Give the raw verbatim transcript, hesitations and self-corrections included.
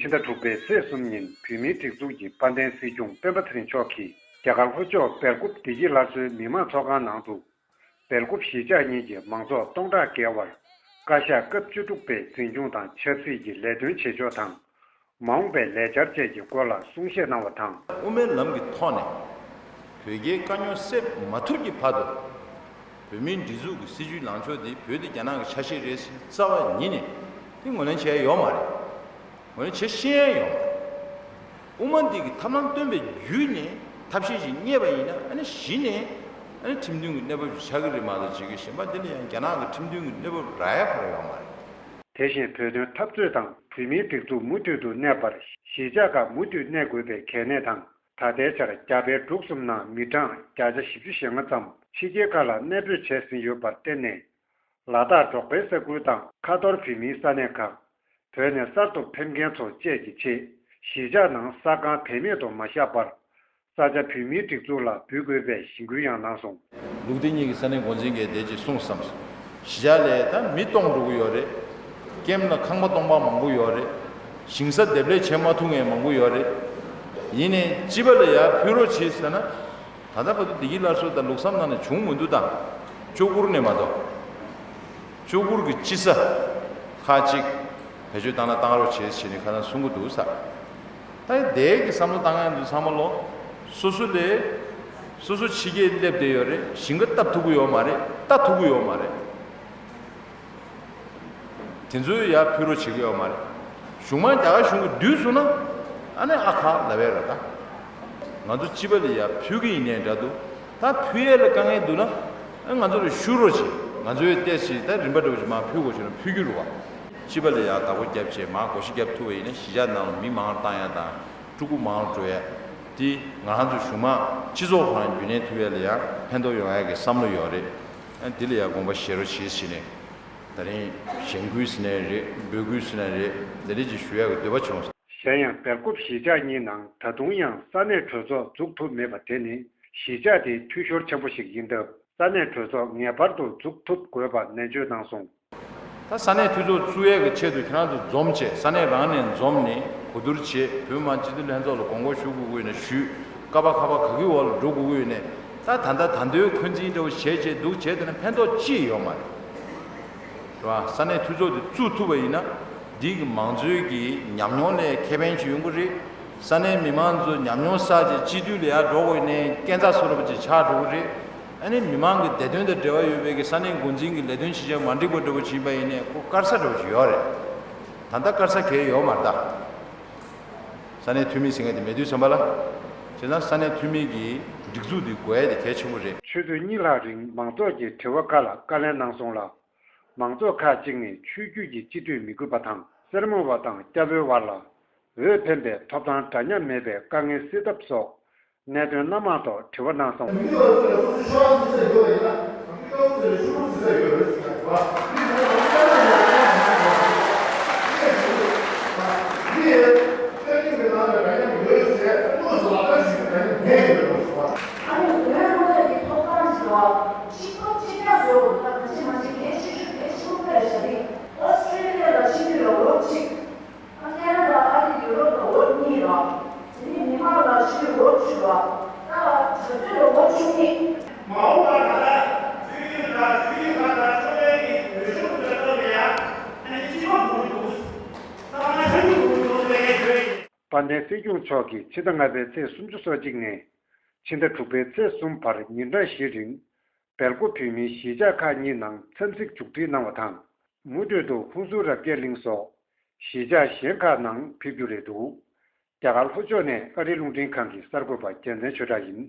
ཕྱི་ཟླ་དྲུག་པའི་ཚེས་གསུམ་ཉིན་བོད་མིའི་སྒྲིག་འཛུགས་ཀྱི་དཔལ་ལྡན་སྲིད་སྐྱོང་སྤེན་པ་ཚེ་རིང་མཆོག་གིས་རྒྱ་གར་ལྷོ་ཕྱོགས་སྦེལ་ཀོབ་བདེ་སྐྱིད་སླར་གསོའི་མི་དམངས་ཚོགས་ཁང་ནང་དུ། སྦེལ་ཀོབ་གཞིས་ཆགས་གཉིས་ཀྱི་མང་ཚོགས་སྟོང་ཕྲག་བརྒལ་བར་བཀའ་ཤག་སྐབས་བཅུ་དྲུག་པའི་འཛིན་སྐྱོང་དང་ཆབ་སྲིད་ཀྱི་ལས་དོན་བྱེད་ཕྱོགས་དང་། མ་འོངས་པའི་ལས་འཆར་བཅས་ཀྱི་སྐོར་ལ་གསུང་བཤད་གནང་བ་དང་། དབུ་མའི་ལམ་གྱི་ཐོག་ནས་བོད་རྒྱའི་དཀའ་རྙོག་སེལ་མ་ཐུབ་ཀྱི་བར་དུ། བོད་མིའི་སྒྲིག་འཛུགས་ཀྱི་སྲིད་བྱུས་ལངས་ཕྱོགས་འདི་བོད་འདི་རྒྱ་ནག་གི་ཆ་ཤས་རེད་ཟེར་རྩ་བ་ཉིད་ནས་དེ་ངོས་ལེན་བྱས་ཡོད་མ་རེད། ངོས་ལེན་བྱེད་ཤེས་ཡ་ཡོད་མ་རེད། དབུ་མ་འདི་གི་ཐབས་ལམ་སྟོན་པའི་བརྒྱུད་ནས་ཐབས་ཤེས་ཤིག་རྙེད་པ་ཡིན་ན། ཨ་ནི་གཞི་ནས་ཨ་ནི་ཁྲིམས་མཐུན་གྱི་གནས་བབ་ཅིག་ཆགས་ཀྱི་རེད་མ་གཏོགས། བྱེད་ཀྱི་གཞན་པ་འདི་ལ་ཡང་རྒྱ་ནག་གི་ཁྲིམས་མཐུན་གྱི་གནས་བབ་རག་ཡ་ག་རེ་ཡོད་མ་རེད། དེ་བཞིན་བོད་དོན་འཐབ་རྩོད་དང་བོད་མིའི་སྒྲིག་འཛུགས་མུ་མཐུད་དུ་གནས་པར་གཞིས་ཆགས་ཁག་མུ་མཐུད་གནས་དགོས་པའི་གལ་གནད་དང་། ད་ལྟའི་ཆར་རྒྱ་བལ་འབྲུག་གསུམ་ནང་མི་གྲངས་བརྒྱ་ཆ་བཞི་བཅུ་ཞེ་ལྔ་ཙམ་ཕྱི་རྒྱལ་ཁག་ལ་གནས་སྤོས་བྱས་ཟིན་ཡོད་པར་བརྟེན་ནས། ལ་དྭགས་འབྲོག་པའི་ས་ཁུལ་དང་ཁ་ཐོར་བོད་མིའི་ས་གནས་ཁག་བོད་ནས་གསར་དུ་ཕེབས་མཁན་ཚོ་བཅས་ཀྱི་ཆེད་གཞིས་ཆགས་ནང་ས་ཁང་བེད་མེད་དུ་མ་བཞག་པར། ས་ཆ་བོད་མིའི་སྒྲིག་འཛུགས་ལ་འབུལ་དགོས་པའི་གཞེན་སྐུལ་ཡང་གནང་སོང་། ལུགས་བདེ་གཉིས་ཀྱི་ས་གནས་འགོ་འཛིན་གྱིས་དེ་ཅིག་གསུངས་བསམ་སོང་། གཞིས་ཆགས་ལ་ད་མི་སྟོང་འགྲོ་གི་ཡོད་རེད། ཀེམ་ལ་ཁང་པ་སྟོང་པ་མང་པོ་ཡོད་རེད། ཞིང་ས་འདེབས་ལས་བྱེད་མ་ཐུབ་མཁན་མང་པོ་ཡོད་རེད། ཡིན་ནའི་སྤྱི་པ་ལ་ཡར་ཕུལ་རོགས་བྱེད་ཟེར་ན། ད་ལྟ་བར་དུ་བདེ་སྐྱིད་སླར་གསོ་དང་ལུགས་བསམ་ནང་ནས་བྱུང་མི་འདུག་དང་། ལྕོག་གུར་ནས་མ་གཏོགས། ལྕོག་གུར་གྱི་སྤྱི་ས་ཁག་ཅིག་བེད་སྤྱོད་བཏང་ན་བཏང་རོགས་བྱེད་ཟེར་ནས་ཁ་སང་གསུང་གི་འདུག་ས། ད་དེའི་གི་བསམ་བློ་བཏང་ཡ་འདུག་ཚང་མ་ལོ། སོ་སོ་ལས། སོ་སོ་ཕྱི་རྒྱལ་སླེབས་བསྡད་ཡོད་རེད། ཞིང་ཁ་བཏབ་ཐུབ་ཀྱི་ཡོད་མ་རེད། ལྟ་ཐུབ་ཀྱི་ཡོད་མ་རེད། དེ་ཚོའི་ཡར་ཕུལ་རོགས་བྱེད་ཀྱི་ཡོད་མ་རེད། གཞུང་མང་རྒྱ་གར་གཞུང་གིས་བསྡུས་སོང་ན། ཨ་ནི་ཨ་ཁ་ལབ་ཡས་རེད་ད། ང་ཚོ་སྤྱི་པ་ལ་ཡར་ཕུལ་གྱི་ཡིན་ནའི་འདྲ་འདུག་ད་ཕུལ་ཡས་ལ་དཀའ་ངལ་འདུག་ན། ཨ་ང་ཚོ་ལ་ཞུ་རོགས་བྱེད། ང་ཚོའི་ཏོག་ཙམ་ད་རིན་པ་འདྲ་བོ་ཅིག་མར་ཕུལ་དགོས་བྱུང་ན་ཕུལ་རྒྱུ་རེད་བ། སྤྱི་པ་ལ་ཡར་བདག་པོ་རྒྱབ་བྱས་མར་བགོ་བཤའ་རྒྱབ་ཐུབ་པ་ཡིན་ན། གཞིས་ཆགས་ནང་ལ་མི་མང་བཏང་ཡ་དང་། ཕྲུ་གུ་མང་འགྲོ་ཡ། དེ་ང་རང་ཚོ་གཞུང་མང་སྤྱི་ཚོགས་ཁོ་རང་རྒྱུན་གནས་ཐུབ་ཡ་ལ་ཡང་ཕན་ཐོགས་ཡོང་ཡ་གི་བསམ་བློ་ཡོད་རེད། ཨ་འདི་ལ་ཡང་དགོངས་པ་བཞེས་རོགས་བྱེད་ཟེར་ནས། ད་རིང་གཞེན་སྐུལ་ཟེར་ནའི་རེད། འབོད་སྐུལ་ཟེར་ནའི་རེད། འདི་འདྲ་ཅིག་ཞུ་ཡ་གི་འདོད་པ་བྱུང་། གཞན་ཡང་སྦེལ་ཀོབ་གཞིས་ཆགས་གཉིས་ནང་ད་དུང་ཡང་ས་གནས་གྲོས་ཚོགས་འཛུགས་ཐུབ་མེད་པ་དེ་ནི་གཞིས་ཆགས་དེའི་འཐུས་ཤོར་ཆེན་པོ་ཞིག་ཡིན་སྟབས། ས་གནས་གྲོས་ཚོགས་ངེས་པར་དུ་འཛུགས་ཐུབ་དགོས་པ་ནན་བརྗོད་གནང་སོང་། ད་ས་གནས་འཐུས་ཚོགས་བཙུགས་ཡས་ཀྱི་ཆེད་དུ་ཁྱེད་རང་ཚོ་འཛོམས་བྱས། ས་གནས་རང་ནས་འཛོམས་ནས་གོ་བསྡུར་བྱས། བོད་མི་མང་སྤྱི་འཐུས་ལྷན་ཚོགས་ལ་དགོངས་སྐོར་ཞུ་དགོས་ཀྱི་ཡོད་ན་ཞུས། ཀ་པ་ཁ་པ་ག་གི་འོག་ལ་འགྲོ་དགོས་ཀྱི་ཡོད་ན། ད་ད་ལྟ་ད་འདོད་འཁོན་འཛིན་འདྲ་བོ་བྱས་བྱས་འདུག་བྱས། དེ་ན་ཕན་ཐོགས་ཅི་ཡོད་མ་རེད། རེད་བ། ས་གནས་འཐུས་ཚོགས་དེ་བཙུགས་ཐུབ་པ་ཡིན་ན། འདི་གི་མང་གཙོའི་གི་ཉམས་མྱོང་ལ་ཁེ་ཕན་ཅིག་ཡོང་གི་རེད། ས་གནས་མི་མང་ཚོ་ཉམས་མྱོང་བསགས་བྱས་སྤྱི་འཐུས་ལ་ཡར་འགྲོ་དགོས་ཡོད་ན་སྐས་འཛེག་བཟོ་འདྲ་བོ་ཅིག་ཆགས་འགྲོ་གི་རེད། ཨ་ནི་མི་མང་གི་བདེ་དོན་དང་འབྲེལ་བ་ཡོད་པའི་གི་ས་གནས་འགོ་འཛིན་གྱི་ལས་དོན་བྱེད་ཕྱོགས་མ་འགྲིག་པ་འདྲ་བོ་ཅིག་ཡིན་པ་ཡིན་ནའི་ཁོ་དཀར་ས་འདྲ་བོ་ཅིག་ཡོད་རེད། ད་ལྟ་དཀར་ས་གང་ཡང་ཡོད་མ་རེད་ད། ས་གནས་འཐུས་མི་ཟེར་མཁན་དེ་མེད་དུས་ཙམ་པ་ལ། བྱས་ཙང་ས་གནས་འཐུས་མི་གི་སྒྲིག་འཛུགས་འདི་དགོས་ཡ་དེ་གལ་ཆེན་པོ་རེད། ཆུ་ཚོད་གཉིས་ལྷག་རིང་མང་ཚོགས་ཀྱི་དྲི་བ་ཁག་ལ་བཀའ་ལན་གནང་སོང་ལ། མང་ཚོགས་ཁག་ཅིག་ནས་ཆོས་བརྒྱུད་ཀྱི་སྤྱི་འཐུས་མི་དགོས་པ་དང་། སེར་མོ་བ་དང་སྐྱ་བོའི་བར་ལ་འོས་འཕེན་པའི་ཐོབ་ཐང་འདྲ་མཉམ་མེད་པའི་དཀའ་ངལ་སེལ་ཐབས་སོགས། གནད་དོན་སྣ་མང་ཐོག་དྲི་བ་གནང་སོང་། མི་འདུག་ཚོ་ལ་སོ་སོའི་ཤོག་ཁག་འཛིན་ས་ཡོད་པ་ཡིན་ན། མི་འདུག་ཚོ་ལ་ཤོག་ཁག་འཛིན་ས་ཡོད་རེད་ཟེར་ཡ་རེད་བ། མི་ཚོ་ལ་ཤོག་ཁག་འཛིན་ས་ཡོད་རེད་ཟེར་ཡ་རེད་བ། མི་ཡི་ཆོས་ཉིད་ཀྱི་ནང་ལ་འདྲ་མཉམ་ཡོད་ཟེར་དངོས་སུ་ལག་བསྟར་བྱེད་རྒྱུ་འདྲ་མཉམ་མེད་ཡོད་རེད་བ། ཨ་ནི་བོད་རང་བཙན་གྱི་ཐོབ་ཐང་ཞིག་ལ་གཅིག་པ་གཅིག་རྐྱང་ཡོད་དགོས་ད། ག་ཅི་མ་གཅིག་གལ་ཆེ་ཤོས་གལ་ཆེན་པོ་དཔེ་རེད་བཞག་ནི། ཨོ་སི་ཀྲི་ལི་ཡ་ལ་ཕྱིན་དུས་ལ་འོ་གཅིག་ཨ་ཁེ་ན་ཌ་ཨ་རི་ཡུ་རོབ་ལ་འོ་གཉིས་ར། དེ་ནས་མི་མང་ལ་ཕྱིན་འོ་བཅུ་ར། ད་གྲོས་ཚོགས་ལ་འོ་བཅུ་གཉིས། མ་འོངས་པར་ད་ལྟ་དུས་ཡུན་དང་དུས་ཡུན་ཁག་དང་ཕྱོགས་ལས་ཀྱི་འོས་ཤོག་འདོན་ཐོག་ལ་ཡང་ཨ་ནི་གཅིག་པ་འགོ་འཛུགས། ད་ང་ཆ་མི་འགོ་འཛུགས་ལས་ཀའི་ཁྱོན་ཡིན། དཔལ་ལྡན་སྲིད་སྐྱོང་མཆོག་གིས་ཕྱི་ཟླ་ལྔ་པའི་ཚེས་སུམ་ཅུ་སོ་གཅིག་ནས་ཕྱི་ཟླ་དྲུག་པའི་ཚེས་གསུམ་བར་ཉིན་གྲངས་བཞི་རིང་སྦེལ་ཀོབ་བོད་མིའི་གཞིས་ཆགས་ཁག་གཉིས་ནང་འཚམས་གཟིགས་མཇུག་སྒྲིལ་གནང་བ་དང་། མུ་མཐུད་དུ་ཧུན་སུར་རབ་རྒྱས་གླིང་སོགས་གཞིས་ཆགས་གཞན་ཁག་ནང་ཕེབས་རྒྱུ་རེད་འདུག་རྒྱ་གར་ལྷོ་ཕྱོགས་ནས་ཨ་རིའི་རླུང་འཕྲིན་ཁང་གི་གསར་འགོད་པ་རྒྱལ་མཚན་ཆོས་གྲགས་ཡིན།